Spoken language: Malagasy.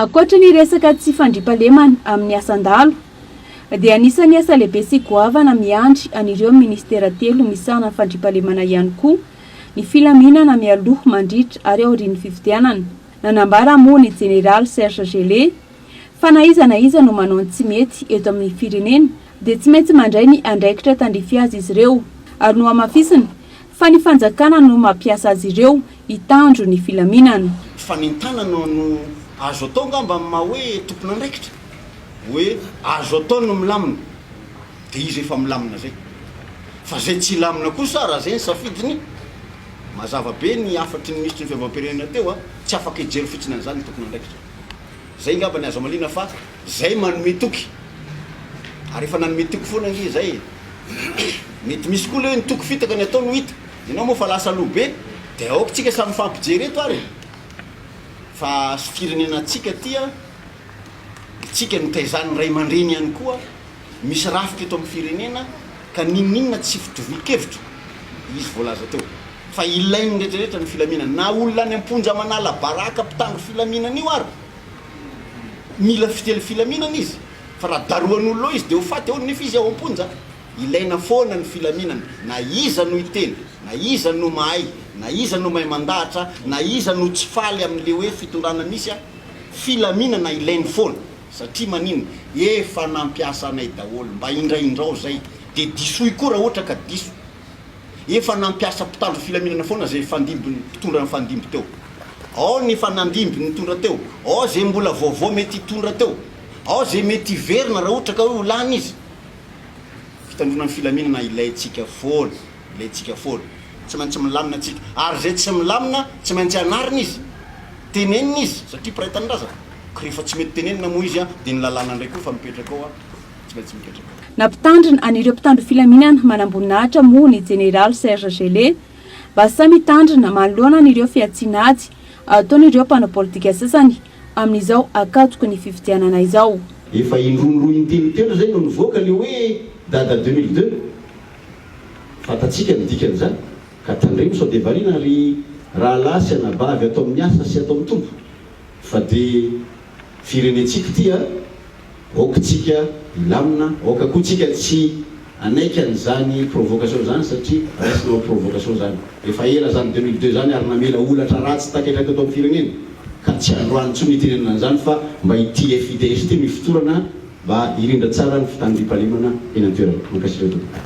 Ankoatra ny resaka tsy fandriampahalemana amin'ny asan-dahalo dia anisan'ny asa lehibe sy goavana miandry an'ireo minisitera telo misahana ny fandriampahalemana ihany koa ny filaminana mialoha, mandritra ary aorian'ny fifidianana. Nanambara moa ny jeneraly Serge Gellé fa na iza na iza no manao ny tsy mety eto amin'ny firenena dia tsy maintsy mandray ny andraikitra tandrify azy izy ireo ary nohamafisiny fa ny fanjakana no mampiasa azy ireo hitandro ny filaminana. Fanentanana no azo atao angamba amin'ny maha hoe tompon'andraikitra, hoe azo atao ny milamina dia izy efa milamina zay, fa zay tsy hilamina kosa raha zay ny safidiny, mazava be ny hafatry ny minisitry ny fiarovam-pirenena teo a, tsy afaka hijery fotsiny an'izany ny tompon'andraikitra. Zay ngamba ny azo amaliana fa zay manome toky ary efa nanome toky foana ange zay e! Mety misy koa le hoe ny toky fitaka ny atao no hita, ianao moa fa lasa aloha be de aoka tsika samy mifampijery eto ary e! Fa firenena antsika ty a, tsika notaizan'ny ray aman-dreny ihany koa, misy rafitra eto amin'ny firenena ka n'inon'inona tsy fitovian-kevitra izy voalaza teo fa ilain'ny rehetrarehetra ny filaminana, na olona any am-ponja manala baraka mpitandro filaminana io ary mila fitely filaminana izy fa raha darohan'olona ao izy de ho faty ahoana nefa izy ao am-ponja. Ilaina foana ny filaminana na iza no hiteny, na iza no mahay, na iza no mahay mandahatra, na iza no tsy faly amin'le hoe fitondrana misy a, filaminana ilainy foana satria maninona? Efa nampiasa anay daholo, mba indraindrao zay de disoy koa raha ohatra ka diso, efa nampiasa mpitandro filaminana foana zay fandimby mpitondra nifandimby teo, ao ny efa nandimby nitondra teo, ao zay mbola vaovao mety hitondra teo, ao zay mety hiverina raha ohatra ka hoe ho lany izy. Fitandroana ny filaminana ilaintsika foana, ilaintsika foana. Tsy maintsy milamina tsika. Ary izay tsy milamina, tsy maintsy anarina izy. Tenenina izy, satria mpiray tanindrazana. Ka rehefa tsy mety tenenina moa izy dia ny lalàna indray koa efa mipetraka ao, tsy maintsy mipetraka ao. Nampitandrina an'ireo mpitandro filaminana manamboninahitra moa ny jeneraly Serge Gellé mba samy hitandrina manoloana an'ireo fihantsiana ady ataon'ireo mpanao politika sasany amin'izao ankatoky ny fifidianana izao. Efa indroa indroa intelo telo zay no nivoaka le hoe dada 2002. Fantatsika ny dikan'izany ka tandremo sao dia variana ry rahalahy sy anabavy ato amin'ny asa sy ato amin'ny Tompo fa dia firenentsika ity a! Aoka tsika hilamina, aoka koa tsika tsy hanaiky an'izany provocation izany satria raisina ho provocation izany. Efa ela izany 2002 izany ary namela holatra ratsy taketra teto amin'ny firenena ka tsy androany intsony hitenenana an'izany fa mba ity FIDH ity no ifotorana mba hirindra tsara ny fitandriampahalemana eny an-toerana. Mankasitraka tompoko.